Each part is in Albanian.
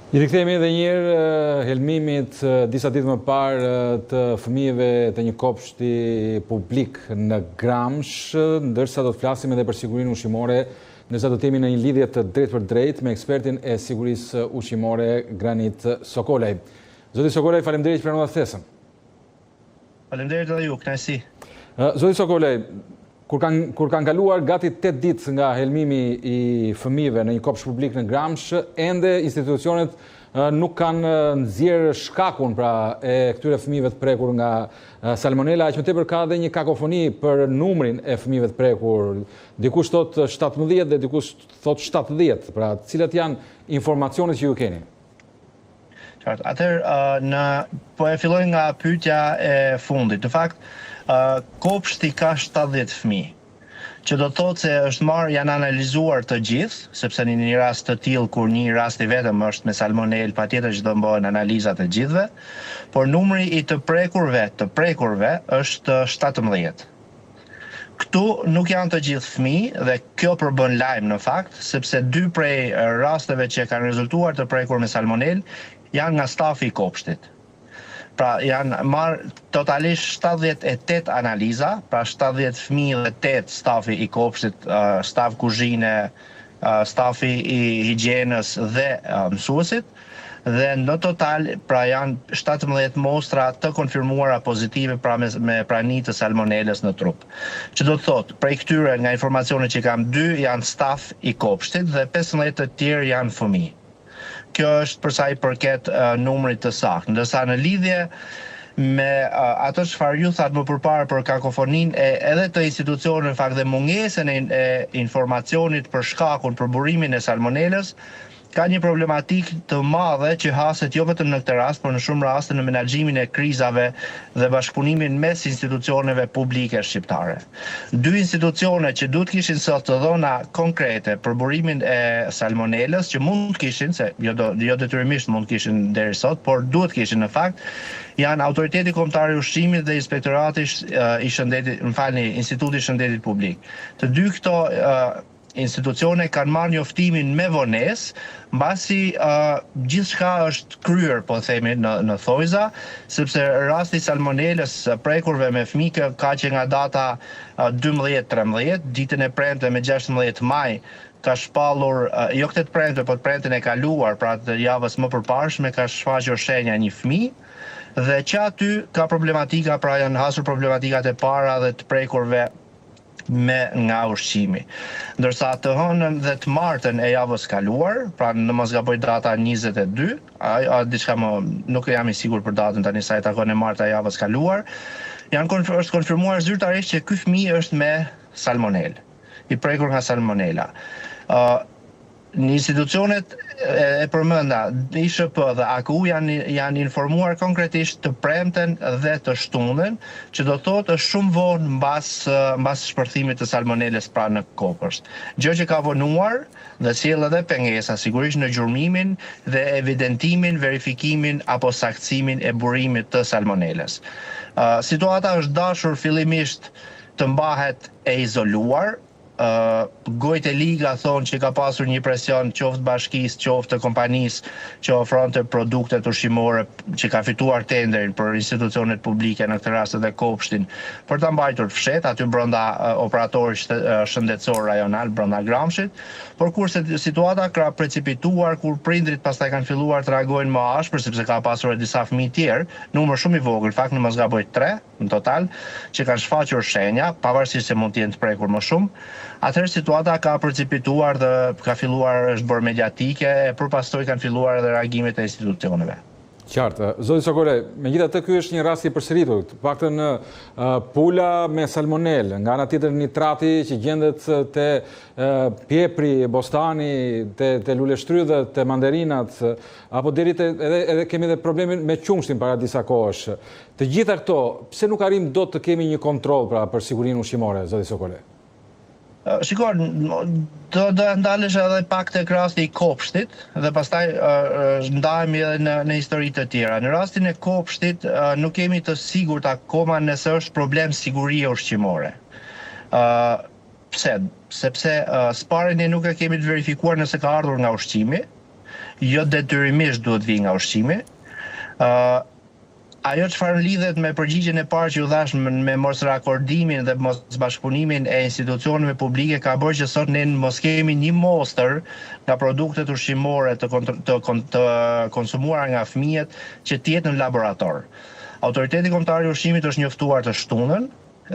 I rikthehemi edhe një herë helmimit disa ditë më parë të fëmijëve të një kopshti publik në Gramsh, ndërsa do të flasim edhe për sigurinë ushqimore, ndërsa do të jemi në një lidhje të drejtpërdrejtë me ekspertin e sigurisë ushqimore Granit Sokolaj. Zoti Sokolaj, faleminderit që pranuat ftesën. Faleminderit edhe ju, kënaqësi. Zoti Sokolaj, kur kanë kur kanë kaluar gati 8 ditë nga helmimi i fëmijëve në një kopsht publik në Gramsh, ende institucionet nuk kanë nxjerrë shkakun pra e këtyre fëmijëve të prekur nga salmonela, aq më tepër ka edhe një kakofoni për numrin e fëmijëve të prekur. Dikush thotë 17 dhe dikush thotë 70, pra cilat janë informacionet që ju keni? Qartë. Atëherë, në po e filloj nga pyetja e fundit. Në fakt, kopshti ka 70 fëmijë, që do të thotë se është marrë, janë analizuar të gjithë, sepse në një rast të tillë kur një rast i vetëm është me salmonelë, patjetër që do bëhen analizat e gjithëve, por numri i të prekurve, të prekurve është 17. Këtu nuk janë të gjithë fëmijë dhe kjo përbën lajm në fakt, sepse dy prej rasteve që kanë rezultuar të prekur me salmonelë janë nga stafi i kopshtit. Pra janë marrë totalisht 78 analiza, pra 70 fëmijë dhe 8 stafi i kopshtit, staf kuzhine, stafi i higjienës dhe mësuesit dhe në total pra janë 17 mostra të konfirmuara pozitive pra me, me prani të salmonelës në trup. Që do të thotë, prej këtyre nga informacionet që kam dy janë staf i kopshtit dhe 15 të tjerë janë fëmijë. Kjo është për sa i përket numrit të saktë. Ndërsa në lidhje me atë çfarë ju thatë më përpara për kakofoninë e edhe të institucioneve në fakt dhe mungesën e, e informacionit për shkakun, për burimin e salmonelës, ka një problematikë të madhe që haset jo vetëm në këtë rast, por në shumë raste në menaxhimin e krizave dhe bashkëpunimin mes institucioneve publike shqiptare. Dy institucione që duhet të kishin sot të dhëna konkrete për burimin e salmonelës, që mund të kishin, se jo do, jo detyrimisht mund të kishin deri sot, por duhet të kishin në fakt, janë Autoriteti Kombëtar i Ushqimit dhe Inspektorati i Shëndetit, më falni, Instituti i Shëndetit Publik. Të dy këto institucione kanë marrë njoftimin me vonesë, mbasi uh, gjithçka është kryer, po themi në në thojza, sepse rasti i salmonelës prekurve me fëmijë ka që nga data 12-13, ditën e premte me 16 maj ka shpallur, jo këtë të premte, po të premten e kaluar, pra të javës më përparshme ka shfaqur shenja një fëmijë dhe që aty ka problematika, pra janë hasur problematikat e para dhe të prekurve me nga ushqimi. Ndërsa të hënën dhe të martën e javës kaluar, pra në mos gaboj data 22, a, a diçka më nuk jam i sigurt për datën tani sa i takon e marta e javës kaluar, janë konf është konfirmuar zyrtarisht që ky fëmijë është me salmonelë, i prekur nga salmonela. Ë uh, Në institucionet e përmenda, ISHP dhe AKU janë janë informuar konkretisht të premten dhe të shtunën, që do të thotë është shumë vonë mbas mbas shpërthimit të salmonelës pra në kopësht. Gjë që ka vonuar dhe sjell edhe pengesa sigurisht në gjurmimin dhe evidentimin, verifikimin apo saktësimin e burimit të salmonelës. Situata është dashur fillimisht të mbahet e izoluar, Gojët e liga thonë që ka pasur një presion qoftë bashkisë, qoftë të kompanisë që ofronte produktet ushqimore që ka fituar tenderin për institucionet publike, në këtë rast edhe kopshtin, për ta mbajtur të fshehtë aty brenda operatorit shëndetësor rajonal brenda Gramshit, por kurse situata ka precipituar kur prindrit pastaj kanë filluar të reagojnë më ashpër sepse ka pasur edhe disa fëmijë tjerë, numër shumë i vogël, fakt në mos gaboj 3, në total, që kanë shfaqur shenja, pavarësisht se mund të jenë të prekur më shumë, atëherë situata ka precipituar dhe ka filluar është bërë mediatike e për pasojë kanë filluar edhe reagimet e institucioneve. Qartë. Zoti Sokolaj, megjithatë ky është një rast i përsëritur, të paktën pula me salmonelë, nga ana tjetër nitrati që gjendet te pjepri, bostani, te te luleshtrydhet, te manderinat, apo deri te edhe edhe kemi edhe problemin me qumështin para disa kohësh. Të gjitha këto, pse nuk arrijmë dot të kemi një kontroll pra për sigurinë ushqimore, zoti Sokolaj? Shiko, do do ndalesha edhe pak tek rasti i kopshtit dhe pastaj ndahemi edhe në në histori të tjera. Në rastin e kopshtit nuk jemi të sigurt akoma nëse është problem sigurie ushqimore. Ë pse? Sepse së pari ne nuk e kemi të verifikuar nëse ka ardhur nga ushqimi. jo detyrimisht duhet të vijë nga ushqimi. Ë Ajo çfarë lidhet me përgjigjen e parë që ju dhashë me mosrakordimin dhe mosbashkëpunimin e institucioneve publike ka bërë që sot ne mos kemi një mostër nga produktet ushqimore të të të konsumuara nga fëmijët që të jetë në laborator. Autoriteti Kombëtar i Ushqimit është njoftuar të shtunën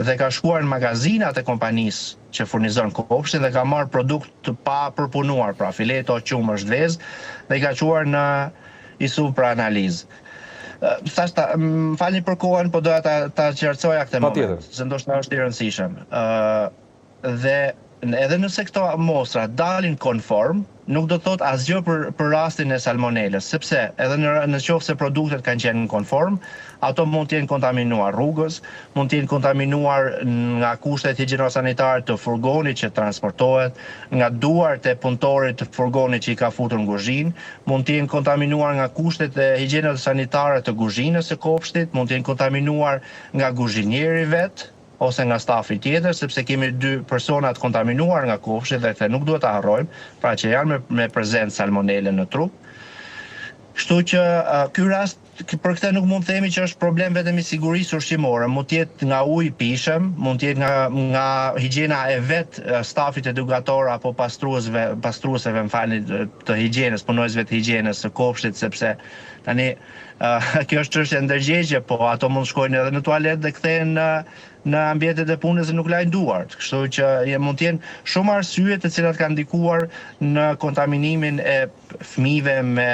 dhe ka shkuar në magazinat e kompanisë që furnizon kopshtin dhe ka marrë produkt të papërpunuar, pra fileto, qumësht, vezë dhe i ka çuar në ISUV për analizë. Thash ta, më falni për kohën, po doja ta ta qartësoja këtë moment, se ndoshta është i rëndësishëm. Ë Dhe edhe nëse këto mostra dalin konform, nuk do të thotë asgjë për për rastin e salmonelës, sepse edhe në në qoftë se produktet kanë qenë konform, ato mund të jenë kontaminuar rrugës, mund të jenë kontaminuar nga kushtet higjieno-sanitare të furgonit që transportohet, nga duart e punëtorit të furgonit që i ka futur në guzhinë, mund të jenë kontaminuar nga kushtet e higjieno-sanitare të guzhinës së kopshtit, mund të jenë kontaminuar nga guzhinieri vetë, ose nga stafi tjetër, sepse kemi dy persona të kontaminuar nga kopshti dhe këtë nuk duhet ta harrojmë, pra që janë me, me prezencë salmonele në trup. Kështu që ky rast për këtë nuk mund të themi që është problem vetëm i sigurisë ushqimore, mund të jetë nga uji i pijshëm, mund të jetë nga nga higjiena e vet stafit edukator apo pastruesve, pastrueseve, më falni, të higjienës, punonjësve të higjienës së kopshtit, sepse tani Kjo është çështje ndërgjegje, po ato mund të shkojnë edhe në tualet dhe kthehen në në ambientet e punës dhe nuk lajnë duart. Kështu që mund të jenë shumë arsye të cilat kanë ndikuar në kontaminimin e fëmijëve me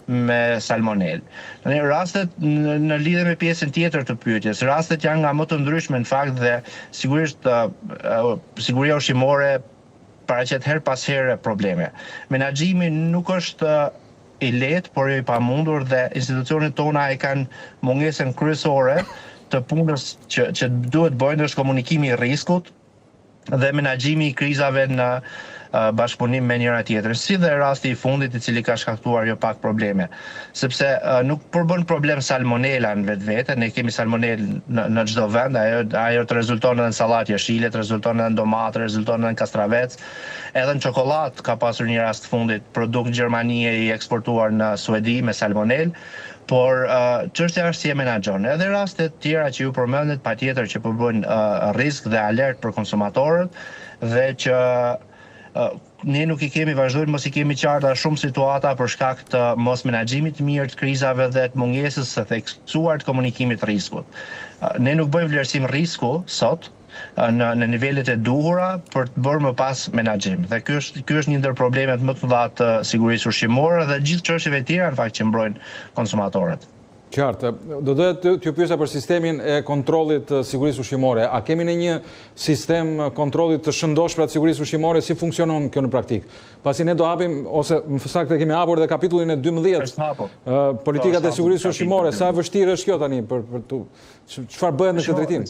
me salmonelë. Tani rastet në, në lidhje me pjesën tjetër të pyetjes, rastet janë nga më të ndryshme në fakt dhe sigurisht siguria ushqimore paraqet herë pas here probleme. Menaxhimi nuk është i lehtë, por jo i pamundur dhe institucionet tona e kanë mungesën kryesore të punës që që duhet bëjnë është komunikimi i riskut dhe menaxhimi i krizave në bashkëpunim me njëra tjetrën, si dhe rasti i fundit i cili ka shkaktuar jo pak probleme. Sepse nuk përbën problem salmonela në vetvete, ne kemi salmonelë në në çdo vend, ajo ajo të rezulton edhe në sallatë jeshile, të rezulton edhe në domate, rezulton edhe në kastravec, Edhe në çokollatë ka pasur një rast të fundit, produkt Gjermanie i eksportuar në Suedi me salmonelë, por çështja është si e menaxhon. Edhe raste të tjera që ju përmendët, patjetër që përbëjnë risk dhe alert për konsumatorët dhe që ne nuk i kemi vazhdojmë mos i kemi qarta shumë situata për shkak të mos menaxhimit të mirë të krizave dhe të mungesës së theksuar të komunikimit të riskut. Ne nuk bëjmë vlerësim risku sot, në në nivelet e duhura për të bërë më pas menaxhim. Dhe ky është ky është një ndër problemet më të mëdha të sigurisë ushqimore dhe gjithë çështjeve të tjera në fakt që mbrojnë konsumatorët. Qartë. Do doja t'ju pyesja për sistemin e kontrollit të sigurisë ushqimore. A kemi ne një sistem kontrolli të shëndoshë pra të sigurisë ushqimore? Si funksionon kjo në praktikë? Pasi ne do hapim, ose më saktë kemi hapur dhe kapitullin e 12. Është hapur. Politikat po, e sigurisë ushqimore, sa e vështirë është kjo tani për për tu çfarë bëhet në këtë drejtim?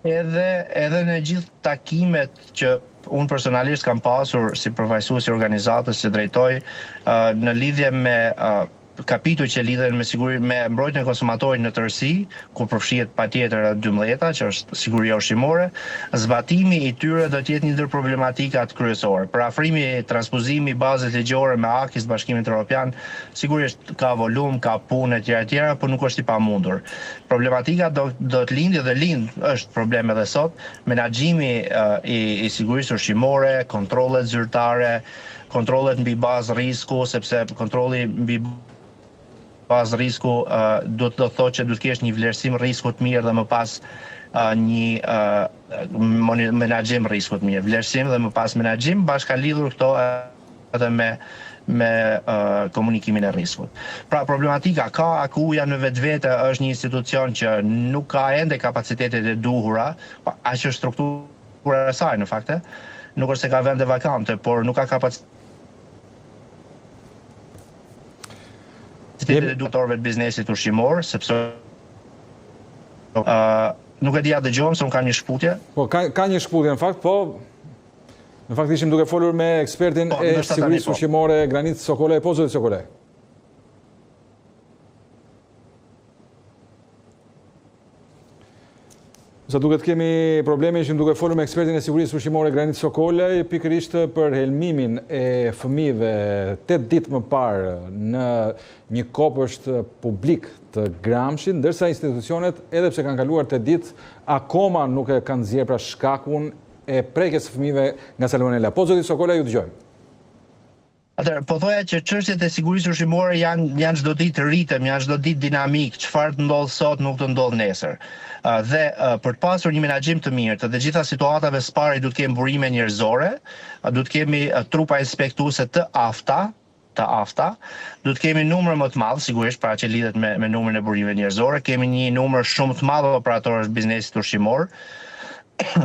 Edhe edhe në gjithë takimet që unë personalisht kam pasur si përfaqësues i organizatës që drejtoj, në lidhje me kapituj që lidhen me siguri me mbrojtjen e konsumatorit në tërësi, ku përfshihet patjetër edhe dymbëdhjeta, që është siguria ushqimore, zbatimi i tyre do të jetë një ndër problematikat kryesore. Përafrimi, transpozimi i bazës ligjore me acquis të Bashkimit Evropian, sigurisht ka volum, ka punë etj etj, por nuk është i pamundur. Problematika do do të lindë dhe lind, është problem edhe sot, menaxhimi i i sigurisë ushqimore, kontrollet zyrtare, kontrollet mbi bazë risku, sepse kontrolli mbi bazë risku do të thotë që duhet të kesh një vlerësim risku të mirë dhe më pas një menaxhim risku të mirë. Vlerësim dhe më pas menaxhim, bashkalidhur këto edhe me me komunikimin e riskut. Pra problematika ka AKU-ja në vetvete është një institucion që nuk ka ende kapacitetet e duhura, pa aq është struktura e saj në fakt, nuk është se ka vende vakante, por nuk ka kapacitetet e duhura të biznesit ushqimor, sepse uh, nuk e di a dëgjohem se unë kam një shkëputje. Po ka ka një shkëputje në fakt, po Në fakt ishim duke folur me ekspertin po, e sigurisë po. ushqimore Granit Sokolaj, po zoti Sokolaj. Sa duket kemi probleme, ishim duke folur me ekspertin e sigurisë ushqimore Granit Sokolaj, pikërisht për helmimin e fëmijëve 8 ditë më parë në një kopësht publik të Gramshit, ndërsa institucionet edhe pse kanë kaluar 8 ditë, akoma nuk e kanë nxjerrë pra shkakun e prekjes së fëmijëve nga salmonella. Po zoti Sokolaj ju dëgjojmë. Atëherë, po thoja që çështjet e sigurisë ushqimore janë janë çdo ditë ritëm, janë çdo ditë dinamikë, çfarë të ndodh sot nuk të ndodh nesër. Dhe për të pasur një menaxhim të mirë të të gjitha situatave së pari duhet të kemi burime njerëzore, duhet të kemi trupa inspektuese të afta, të afta, duhet të kemi numër më të madh, sigurisht, pra që lidhet me me numrin e burimeve njerëzore, kemi një numër shumë të madh operatorësh të biznesit ushqimor,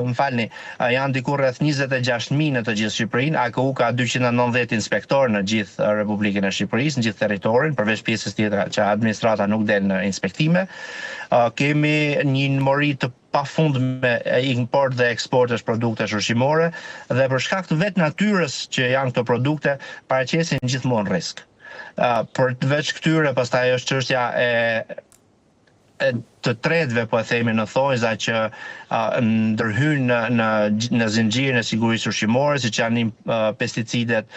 më falni, janë diku rreth 26.000 në të gjithë Shqipërinë, AKU ka 290 inspektorë në gjithë Republikën e Shqipërisë, në gjithë territorin, përveç pjesës tjetër që administrata nuk del në inspektime. Kemi një mori të pafundme import dhe eksportesh produktesh ushqimore dhe për shkak të vetë natyrës që janë këto produkte, paraqesin gjithmonë risk. Përveç këtyre, pastaj është çështja e e të tretëve po e themi në thonjza që ndërhyjnë në në në zinxhirin e sigurisë ushqimore, siç janë pesticidet,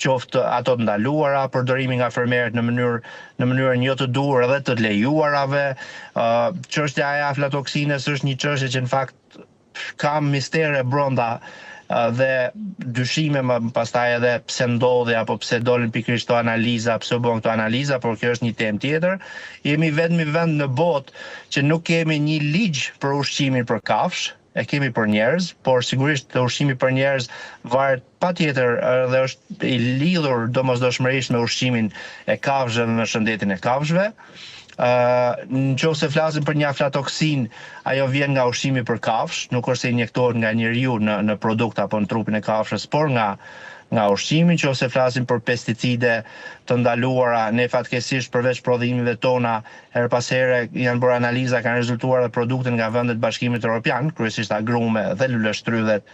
qoftë ato të ndaluara, përdorimi nga fermerët në mënyrë në mënyrën jo të duhur edhe të lejuarave. Çështja e aflatoksinës është një çështje që në fakt ka mistere brenda dhe dyshime më pastaj edhe pse ndodhi apo pse dolën pikërisht këto analiza, pse u bënë këto analiza, por kjo është një temë tjetër. Jemi i vetmi vend në botë që nuk kemi një ligj për ushqimin për kafshë, e kemi për njerëz, por sigurisht ushqimi për njerëz varet patjetër dhe është i lidhur domosdoshmërisht me ushqimin e kafshëve dhe me shëndetin e kafshëve. Ë, në qoftë se flasim për një aflatoksinë, ajo vjen nga ushqimi për kafshë, nuk është se injektohet nga njeriu në në produkt apo në trupin e kafshës, por nga nga ushqimi. Në qoftë se flasim për pesticide të ndaluara, ne fatkeqësisht përveç prodhimeve tona, herë pas here janë bërë analiza, kanë rezultuar edhe produkte nga vendet e Bashkimit Evropian, kryesisht agrume dhe luleshtrydhet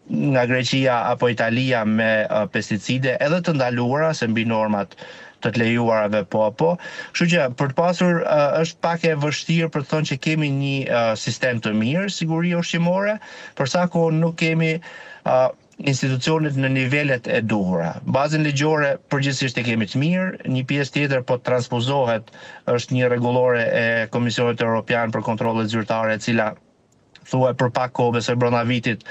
nga Greqia apo Italia me pesticide edhe të ndaluara se mbi normat të të lejuarave po apo. Kështu që për të pasur është pak e vështirë për të thënë që kemi një sistem të mirë sigurie ushqimore, për sa kohë nuk kemi institucionet në nivelet e duhura. Bazën ligjore përgjithësisht e kemi të mirë, një pjesë tjetër po transpozohet, është një rregullore e Komisionit Evropian për kontrollet zyrtare e cila thuaj për pak kohë, besoj brenda vitit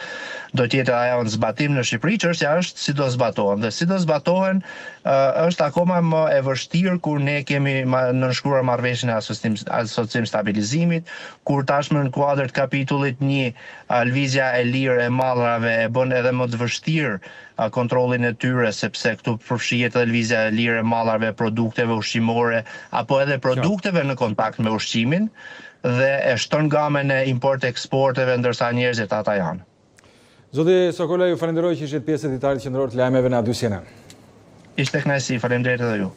do të jetë ajo në zbatim në Shqipëri, çështja është si do zbatohen dhe si do zbatohen është akoma më e vështirë kur ne kemi nënshkruar marrëveshjen e asocim asocim stabilizimit, kur tashmë në kuadër të kapitullit 1 lëvizja e lirë e mallrave e bën edhe më të vështirë kontrollin e tyre sepse këtu përfshihet edhe lëvizja e lirë e mallrave, produkteve ushqimore apo edhe produkteve në kontakt me ushqimin dhe e shton gamën e import-eksporteve ndërsa njerëzit ata janë. Zoti Sokolaj, ju falenderoj që ishit pjesë e ditarit qendror të lajmeve në A2 CNN. Ishte kënaqësi, faleminderit edhe ju.